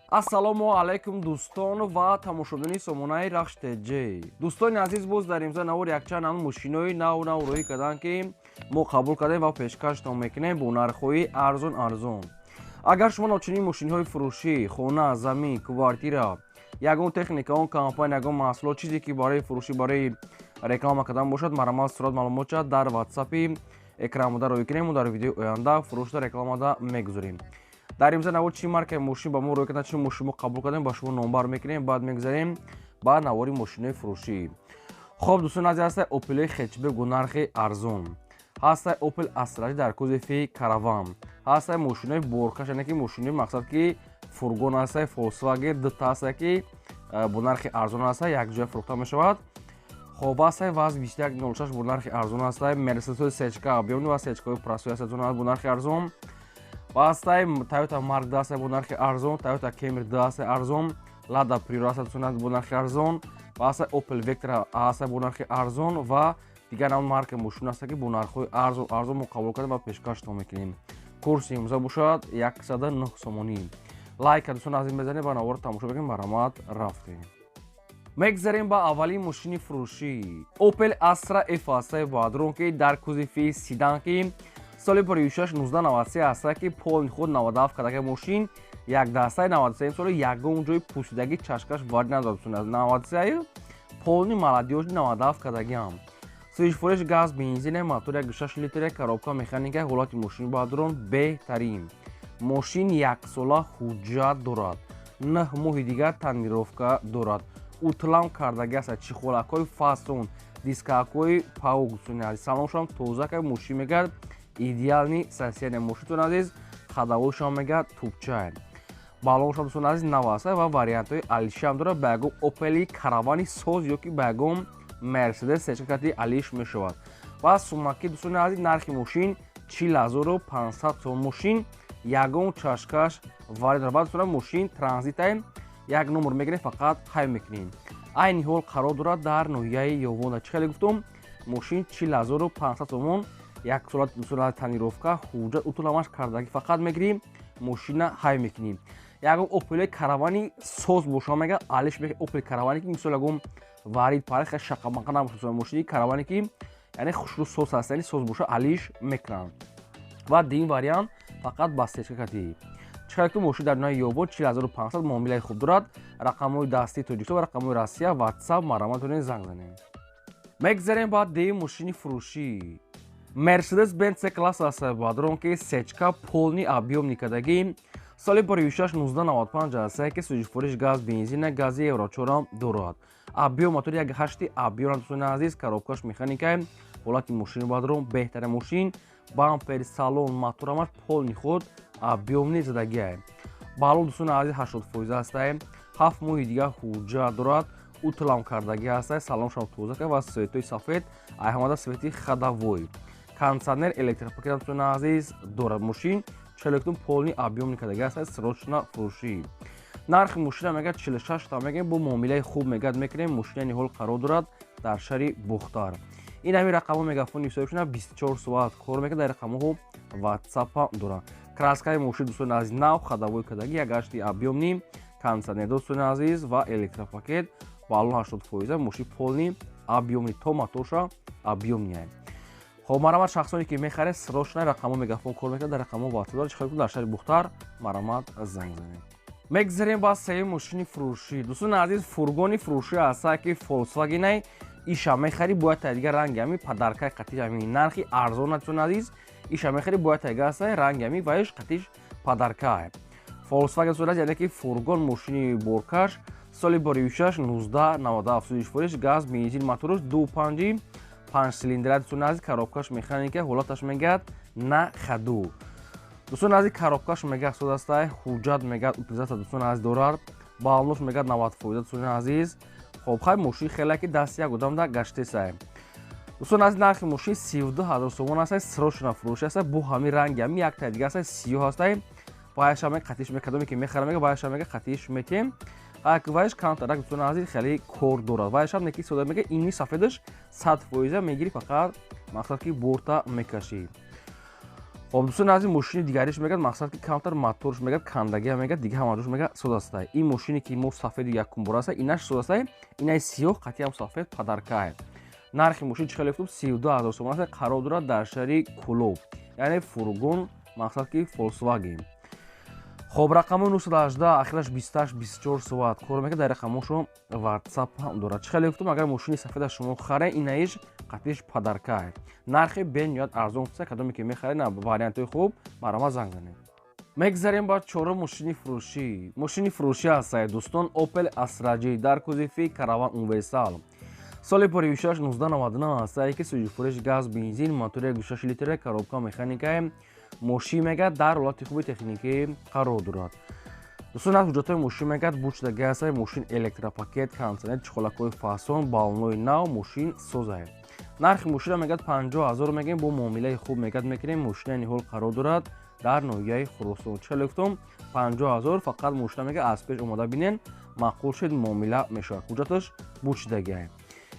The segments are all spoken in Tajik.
Ассалому алайкум, дӯстон ва тамошобинони сомонаи Рахш ТЖ. Дӯстони азиз, боз дар имзои навор якчанд намуд мошинои нав нав рӯӣ карданд, ки мо қабул кардем ва пешкаштон мекунем бо нархҳои арзон арзон. Агар шумо ночунин мошинҳои фурӯшӣ, хона, замин, квартира, ягон техника, он компания, ягон маҳсулот, чизе ки барои фурӯшӣ, барои реклама кардан бошад, марҳамат, сурат маълумотча дар ватсапи экранбуда рӯй кунем. Мо дар видеои оянда фурӯшда, рекламада мегузорем. Дар имза навор чӣ маркаи мошин ба мо рӯй кардан, чӣ мошин мо қабул кардем, ба шумо номбар мекунем. Баъд мегузарем ба навори мошинои фурӯшӣ. Хоб, дӯстон азиз, ҳаста Опел хэтчбек бо нархи арзон, ҳаста Опел Астра дар кузови Караван, ҳаста мошинои боркаш, яъне ки мошинои мақсад ки фургон ҳаста, Volkswagen дута ҳаста, ки бо нархи арзон ҳаста, якҷоя фурӯхта мешавад. Хоб, ҳастай ВАЗ 2106 бо нархи арзон ҳастай, Мерседесои сечка объёмный ва сечкаҳои простой ҳаста бо нархи арзон, ҳастай Toyota Mark ҳастай бо нархи арзон, Toyota Camry ҳастай арзон, Lada Priora ҳастай бо нархи арзон, ва ҳастай Opel Vectra ҳастай бо нархи арзон ва дигар намуд маркаи мошин ҳаста, ки бо нархҳои арзон арзон мо қабул кардем ва пешкаштон мекунем. Курси имрӯза бошад 109 сомонӣ. Лайка, дӯстон азиз, мезанем ва наворро тамошо мекунем. Марҳамат, рафтем. Мегзарем ба аввалин мошини фурӯшӣ. Opel Astra F ҳастай бадрон, ки дар кузови седан, ки соли 56 1993 ҳаста, ки полный ход 97 кадака. Мошин як дастаи 93 соли, ягон ҷои пусидагӣ, чашкаш вард надорад. 93, полный молодёжный, 97 кадагиам. Сӯзишвориш газ, бензине, мотор 1,6 литре, коробка механика. Ҳолати мошини бадрон беҳтарин. Мошин яксола ҳуҷҷат дорад, 9 моҳи дигар тонировка дорад, утлам кардагӣ аст, чехолакҳои фасон, дискакҳои паук, салоншам тоза ка. Мошин мегӯяд, идеальный состояние мошинтон, азиз. Ходовойшам мегӯяд, тупчай, баллоншам, дӯстон азиз, нав аст ва вариантҳои алишиам дорад. Ба ягон Опели Каравани соз ё ки ба ягон Мерседес сечкакати алиш мешавад. Ва сумаки, дӯстони азиз, нархи мошин 40 500 сом. Мошин ягон чашкаш вари дорад. Ва, дӯстон, мошин транзитай, як номер мегирем, фақат ҳай мекунем. Айни ҳол қарор дорад дар ноҳияи Ёвона. Чӣ хеле гуфтум, мошин 40 500 сомон, як сола, дӯстон, тонировка, ҳуҷҷат, утуламаш кардагӣ, фақат мегирем, мошина ҳай мекунем. Ягон Опели Каравани соз боша, мега, алиш. Опел Каравани ки мисол ягон варид пари шақамақа набошад, мошини Караване ки яъне хушрӯ соз ҳаст, яъне соз боша, алиш мекунанд. Ва дин вариант фақат ба сечка кати. Чӣ ки мошин дар ноҳияи Ёвон, 40 500, муомилаи хуб дорад. Рақамҳои дастии Тоҷикистон ва рақамҳои Россия, Ватсап, марҳамат, метавонед занг занед. Мегзарем ба деи мошини фурӯшӣ. Мерседес Бенц С класс аст бадрон, ки сечка, полный объёмный кардагӣ, соли 56 1995 аст, ки сӯзишвориш газ, бензина, гази Евро 4 дорад. Объём мотор 1,8 объём, дӯстони азиз, коробкаш механика. Ҳолати мошини бадрон беҳтарин. Мошин бампер, салон, моторамаш полный ход объёмный задагиа. Баллон, дӯстони азиз, 80% ҳастай, 7 моҳи дигар ҳуҷҷат дорад, утлам кардагӣ ҳастай, салоншам тоза ва светои сафед, айҳамада свети ходовой, кондиционер, электропакет, дӯстони азиз, дорад. Мошин челектун полный объёмный кардагӣ ҳастай, срочно фурӯшӣ. Нархи мошина мегӯяд, 46 та мегӯем, бо муомилаи хуб мегӯяд, мекунем. Мошина ниҳол қарор дорад дар шаҳри Бухтар. Ин ҳамин рақамҳо мегафони ҳисобшуда, 24 соат кор мекунад, дар рақамҳо ватсапа дорад. Краскаи мошин, дӯстони азиз, нав, ходовой кардагӣ, як гашти объёмный, кондиционер, дӯстони азиз, ва электропакет, баллон 80%. Мошин полный объёмный, то моторша объёмный. Хоб, марҳамат, шахсоне ки мехаред, срочно, рақамҳо мегафон кор мекунад, дар рақамҳо ватсап дорад. Чӣ дар шаҳри Бухтар, марҳамат, занг занед. Мегзарем ба сеюм мошини фурӯшӣ. Дӯстони азиз, фургони фурӯшӣ ҳаста, ки Фольксвагенай. Иша мехарӣ, бояд та дигар ранги ҳами подаркаи қатиш, ҳами нархи арзон. Дӯстони азиз, иша мехарӣ, бояд та дигар ҳаста ранги ҳами ваиш қатиш подаркай. Фольксваген сурат, яъне ки фургон, мошини боркаш, соли 26 1997, сӯзишвориш газ, бензин, мотораш 2,5, панҷ цилиндра. Дӯстони азиз, коробкаш механика, ҳолаташ мегӯяд, на ходу. Дӯстони азиз, коробкаш мегӯяд, соз астай, ҳуҷҷат мегӯяд, утилизация, дӯстони азиз, дорад, баллош мегӯяд, 90%, дӯстони азиз. Хоб, хай, мошин хеле ки дасти як одам да гаштесай. Дӯстони азиз, нархи мошин 32 000 сомон астай, срочно фурӯшӣ астай. Бо ҳамин ранги ҳами як таи дига астай, сиёҳ астай. Ваяша ме қатиш мекардоме ки мехарам, мега, ваяша мега, қатиш метем. Ваяш камтарак, дӯстони азиз, хеле кор дорад. Ваяшам неки сода мега, ини сафедаш 100% мегирӣ, фақат мақсад ки борта мекашӣ. Хоб, дӯстони азиз, мошини дигариш мегӯяд, мақсад ки камтар моторш мегӯяд кандагия, мегӯяд, дига ҳамаҷош мегӯяд соз астай. Ин мошине ки мо сафеди якумбора аста, инаш соз астай, инаи сиёҳ қатиам сафед подаркае. Нархи мошин чӣ хеле гуфтум, 32 000 сомон аст, қарор дорад дар шаҳри Кӯлоб, яъне фургон, мақсад ки Volkswagen. Хоб, рақамҳои 918, ахираш 28, 24 соат кор мекунад, дар рақамҳошо WhatsApp ҳам дорад. Чӣ хеле гуфтум, агар мошини сафеда шумо харе, инаиш қатиш подаркае. Нархи бениҳоят арзон гуфта, кадоме ки мехаред, на вариантҳои хуб, марҳамат, занг занед. Мегзарем ба чорум мошини фурӯшӣ. Мошини фурӯшӣ ҳастае, дӯстон, Opel Astra J дар кузови Караван Универсал. Соли паривишаш 1999 ҳастае, ки сӯзишфурӯш газ, бензин, мотори 1,6 литра, коробка механикае. Мошин мегӯяд дар ҳолати хуби техникӣ қарор дорад. Дӯстон, аз ҳуҷҷатҳои мошин мегӯяд бучдаги ҳастае. Мошин электропакет, кондитсионер, чехолакҳои фасон, баллонҳои нав, мошин созае. Нархи мошина мегӯяд 50 000 мегӯем, бо муомилаи хуб мегӯяд мекунем. Мошина ниҳол қарор дорад дар ноҳияи Хуросон. Чӣ хеле гуфтум, 50 000 фақат мошина мегӯяд, аз пеш омода бинен, маъқул шуд, муомила мешавад. Ҳуҷҷаташ бучдагиае.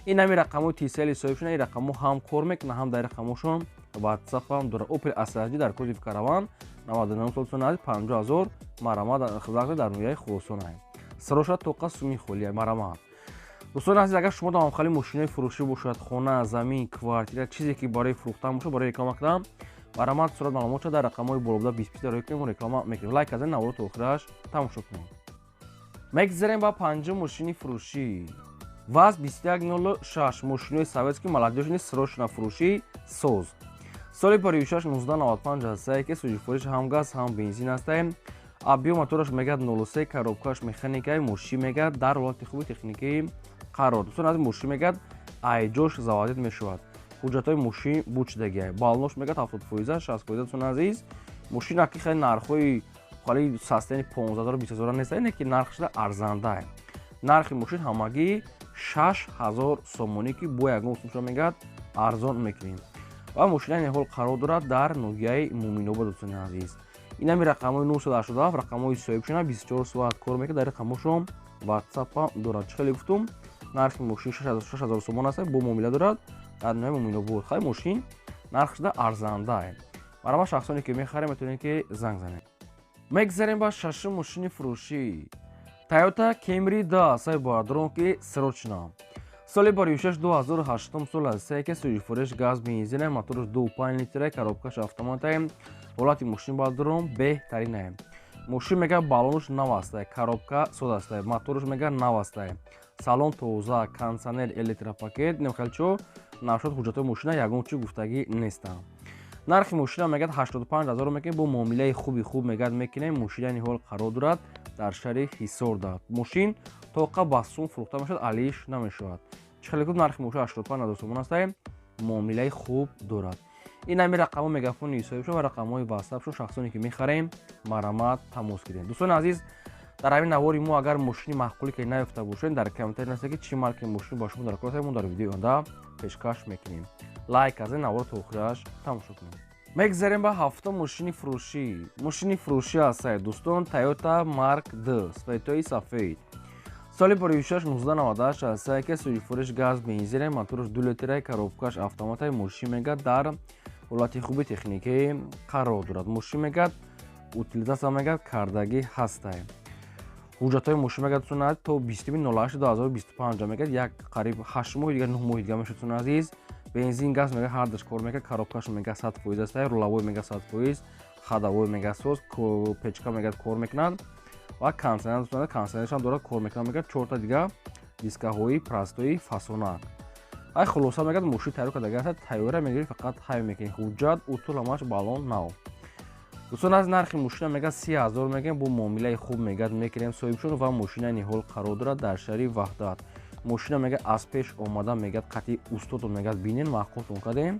Ин ҳами рақамҳои Tcell соҳиб шуда, ин рақамҳо ҳам кор мекунад, ҳам дар рақамҳошон WhatsApp ҳам дорад. Opel Astra J дар кузови Караван 99 сол сонад, 50 000, марҳамат, хизмат дар ноҳияи Хуросон. Сироша тоқа суми холия, марҳамат. Дӯстони азиз, агар шумо давомхали мошинои фурӯшӣ бошад, хона, замин, квартира, чизе ки барои фурӯхтан бошад, барои реклама кардан, марҳамат, сурат маълумотша дар рақамҳои болобуда 20 роӣ кунем, реклама мекунем. Лайк казани, наворо то охираш тамошо кунем. Мегзарем ба панҷум мошини фурӯшӣ. ВАЗ 2106, мошинои советский, молодёжный, срочно фурӯшӣ, соз. Соли паривишаш 1995 ҳастае, ки сӯзишфурӯш ҳам газ, ҳам бензин ҳастае. Объём мотораш мегӯяд 03, коробкаш механикаи. Мошин мегӯяд дар ҳолати хуби техникӣ қарор. Дӯстон аз, мошин мегӯяд айҷош заводить мешавад. Ҳуҷҷатҳои мошин бучдагиай. Баллош мегӯяд 70 фоиза, 60 фоиза. Дӯстони азиз, мошин аки хеле нархҳои хали састени 15 000, 20 000 нест, не ки нархшда арзандае. Нархи мошин ҳамагӣ 6000 сомонӣ, ки бо ягон усулшо мегӯяд арзон мекунем. Ва мошина ниҳол қарор дорад дар ноҳияи Муминобод. Дӯстони азиз, инами рақамҳои 987, рақамҳои соҳибшона, 24 соат кор мекунад, дар рақамҳошон WhatsApp ҳам дорад. Чӣ хеле гуфтум, нархи мошин 6000 сомон аст, бо муомила дорад, дар ноҳияи Муминобод. Хай, мошин нархшда арзандае. Барои шахсоне ки мехарем, метавонед ки занг занед. Мегзарем ба шашум мошини фурӯшӣ. Toyota Camry 2 сай, бародарон, ки срочно. Соли барюшаш 2008 сол аст, ки сӯзишфурӯш газ, бензина, мотораш 2,5 литра, коробкаш автоматае. Ҳолати мошин, бародарон, беҳтаринае. Мошин мега баллонаш нав астае, коробка соз астае, мотораш мега нав астае, салон тоза, кондитсионер, электропакет, немхелчо нашуд. Ҳуҷҷатҳои мошина ягон чӣ гуфтагӣ нестанд. Нархи мошина мегӯяд 85 000 мекунем, бо муомилаи хуби хуб мегӯяд мекунем. Мошина ниҳол қарор дорад дар шаҳри Ҳисорда. Мошин тоқа ба сум фурӯхта мешавад, алиш намешавад. Чӣ хеле гуфт, нархи мошин 85 000 сомон астае, муомилаи хуб дорад. Ин ҳами рақамҳо мегафони ҳисобшон ва рақамҳои ватсапшон. Шахсоне ки мехарем, марҳамат, тамос гирем. Дӯстони азиз, дар ҳамин навори мо агар мошини маъқуле ки наёфта бошед, дар комментарий нависед, ки чӣ марки мошин ба шумо дар кор, мо дар видеои оянда пешкаш мекунем. Лайк аз ин навор то охираш тамошо кунем. Мегзарем ба ҳафтум мошини фурӯшӣ. Мошини фурӯшӣ ҳастае, дӯстон, Toyota Mark II, цветои сафед. Соли паривишаш 1998 ҳастае, ки сӯзишфурӯш газ, бензина, мотораш 2 литра, коробкаш автоматаи. Мошин мегӯяд дар ҳолати хуби техникӣ қарор дорад. Мошин мегӯяд утилизация мегӯяд кардагӣ ҳастае. Ҳуҷҷатҳои мошин мегӯяд сунад то 20.08.2025, мегӯяд як қариб 8 моҳи дигар, 9 моҳи дигар мешавад. Суна азиз, бензин, газ мегӯяд ҳардаш кор мекунад, коробкаш мегӯяд 100% астае, рулевой мегӯяд 100%, ходовой мегӯяд соз, печка мегӯяд кор мекунад ва кондитсионер, кондитсионершам дорад, кор мекунад. Мегӯяд чорта дига дискаҳои простои фасонак. Ай, хулоса, мегӯяд мошин тайёр кардага аст, тайёра мегирӣ, фақат ҳай мекунӣ. Ҳуҷҷат утул ҳамаш, баллон нав. Дӯстон, аз нархи мошина мегӯяд 30 000 мегӯем, бо муомилаи хуб мегӯяд мекунем соҳибшон. Ва мошина ниҳол қарор дорад дар шаҳри Ваҳдат. Мошина мегӯяд аз пеш омада, мегӯяд қатъи устодон мегӯяд бинен, маъқултон кардем,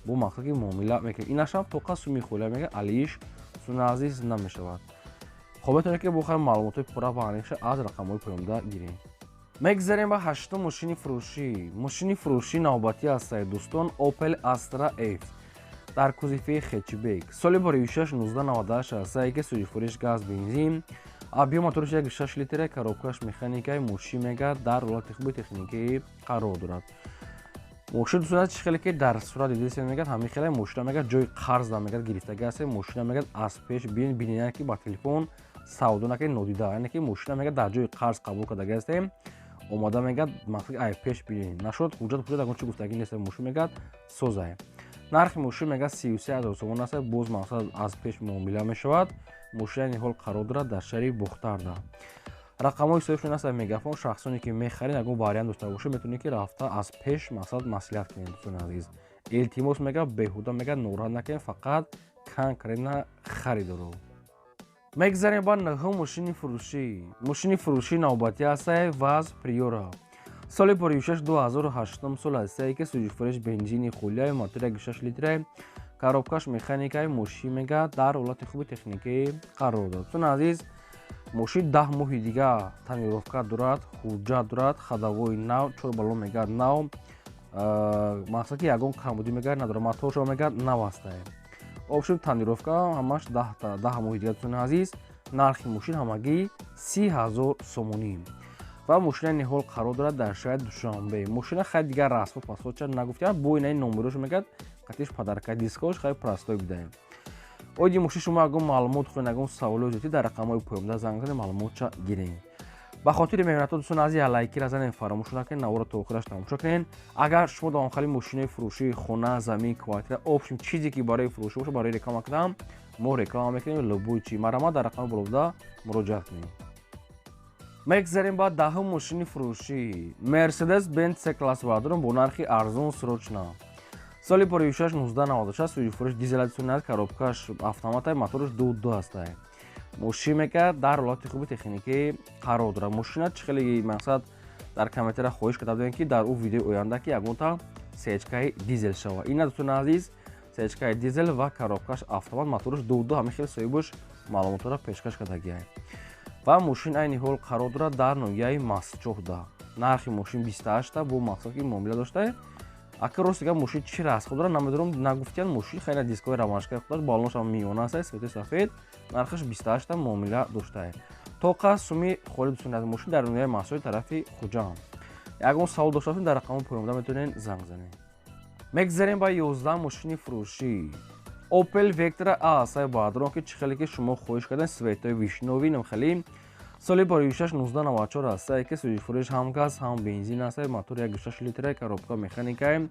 бо мақсад ки муомила мекунем. Инашам тоқа суми холия, мегӯяд алиш суна азиз намешавад. Хоб, метавонед ки бохар маълумотҳои пурра ва аниқша аз рақамҳои поёнда гирем. Мегзарем ба ҳаштум мошини фурӯшӣ. Мошини фурӯшӣ навбатӣ ҳастае, дӯстон, Opel Astra F дар кузови хэтчбек. Соли бароишаш 1998 ҳастае, ки сӯзишфурӯш газ, бензин, объём мотораш 1,6 литра, коробкаш механикаи. Мошин мегӯяд дар ҳолати хуби техникӣ қарор дорад. Мошин, дӯстон, чӣ хеле ки дар сурат дидесен, мегӯяд, ҳамин хеле мошина, мегӯяд, ҷои қарз да, мегӯяд, гирифтага аст. Мошина, мегӯяд, аз пеш бинед, ки ба телефон савдо накунед нодида, яъне ки мошина, мегӯяд, дар ҷои қарз қабул кардага ҳастем. Омада, мегӯяд, мақсад ай пеш бинед нашуд. Ҳуҷҷат ягон чӣ гуфтагӣ нест. Мошин, мегӯяд, созае. Нархи мошин, мегӯяд, 33 000 сомон аст. Боз мақсад аз пеш муомила мешавад. Мошина ниҳол қарор дорад дар шаҳри Бохтарда. Рақамҳои соҳибшон аст Мегафон. Шахсоне ки мехаред, ягон вариант дошта бошед, метавонед ки рафта аз пеш мақсад маслиҳат кунед. Дӯстони азиз, илтимос, мегӯяд, беҳуда, мегӯяд, нороҳат накунед, фақат конкретно харидоро. Мегзарем ба нӯҳум мошини фурӯшӣ. Мошини фурӯшӣ навбатӣ ҳастае ВАЗ Приора, соли 56 2008 сол ҳастае, ки сӯзишвориш бензини хулияи, мотори 1,6 литрае, коробкаш механикаи. Мошин, мегӯяд, дар ҳолати хуби техникӣ қарор дорад. Дӯстони азиз, мошин 10 моҳи дига тонировка дорад, ҳуҷҷат дорад, ходовой нав, чор баллон, мегӯяд, нав. Мақсад ки ягон камбудӣ, мегӯяд, надорад. Моторшо, мегӯяд, нав ҳастае. Общем, тонировка ҳамаш 10 моҳи дига. Дӯстони азиз, нархи мошин ҳамагӣ 30 000 сомонӣ ва мошина ниҳол қарор дорад дар шаҳри Душанбе. Мошина хай дигар расход пасходча нагуфтиам, бо инаи номерош, мегӯяд, қатиш подарка, дискош хай простой бидаем. Оиди мошин шумо ягон маълумот хоҳед, ягон саволои зиёдӣ, дар рақамҳои поёнда занг занед, маълумотча гиред. Ба хотири меҳнатҳо, дӯстон азиз, лайкира занед, фаромӯш накунед, наворо то охираш тамошо кунед. Агар шумо давомхали мошинаи фурӯшии хона, замин, квартира, общем, чизе ки барои фурӯшӣ боша, барои реклама кунам, мо реклама мекунем. Любой чи марҳамат, дар рақами болобуда муроҷиат кунед. Мегзарем ба даҳум мошини фурӯшӣ. Мерседес Бенц С класс бардорам бо нархи арзон, срочно. Соли 56 1996, сӯзишвориш дизел аст, коробкаш автомата, мотораш 2,2 ҳастае. Мошин, мегӯяд, дар ҳолати хуби техникӣ қарор дорад. Мошина чӣ хеле мақсад дар комментария хоҳиш карда будем, ки дар ӯ видеои оянда ки ягонта сечкаи дизел шава. Ина, дӯстони азиз, сечкаи дизел ва коробкаш автомат, мотораш 2,2. Ҳамин хел соҳибаш маълумотҳоро пешкаш кардагиай ва мошин айни ҳол қарор дорад дар ноҳияи Мастчоҳда. Нархи мошин 28-та, бо мақсад ки муомила доштае. Ака, рост дигар, мошин чӣ расход дорад, намедонам, нагуфтиян. Мошин хайна дискои ромашкаи худаш, баллоншам миёна аст, свети сафед. Нархаш 28-та, муомила доштае. Тоқа суми холи, дӯстони азиз. Мошин дар ноҳияи Мастчоҳи, тарафи Хуҷанд. Ягон савол дошта бошед, дар рақами поёнда метавонед занг занед. Мегзарем ба 11 мошини фурӯшӣ. Опел Вектра А асай баъдрон, ки чӣ хеле ки шумо хоҳиш кардем, цветои вишнёвый намхели, соли 56 1994 ҳастае, ки сӯзишвориш ҳам газ, ҳам бензин ҳастае, мотор 1,6 литра, коробка механикае.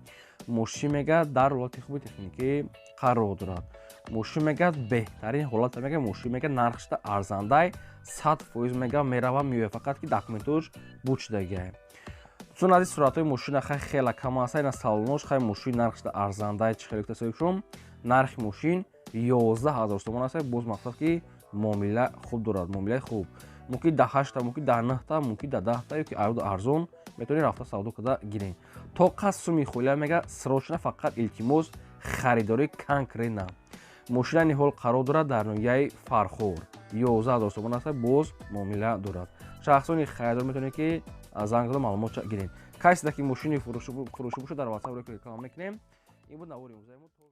Мошин, мегӯяд, дар ҳолати хуби техникӣ қарор дорад. Мошин, мегӯяд, беҳтарин ҳолата. Мегӯяд, мошин, мегӯяд, нархшда арзандай, 100%, мегӯяд, мерава, меояд, фақат ки документош буд шудагиае. Дӯстон азиз, суратҳои мошина хай хела кам аста, ина салонош. Хай, мошин нархшда арзандай, чӣ хеле гуфта соҳибшон. Нархи мошин 11 000 сомон аст. Боз мақсад ки муомила хуб дорад, муомилаи хуб, мумкин да ҳашта, мумкин да нӯҳта, мумкин да 10-та ёки аюду арзон метавонед рафта савдо карда гиред. То қас суми холия, мега, срочно, фақат илтимос, харидорӣ конкретно. Мошина ниҳол қарор дорад дар ноҳияи Фархор. 11 000 сомон аст, боз муомила дорад. Шахсони харидор метавонед ки занг зада маълумотша гиред. Касе ки мошини фурӯшӣ бошад, дар ватсап реклама мекунем. Ин буд навори имрӯзаи мо.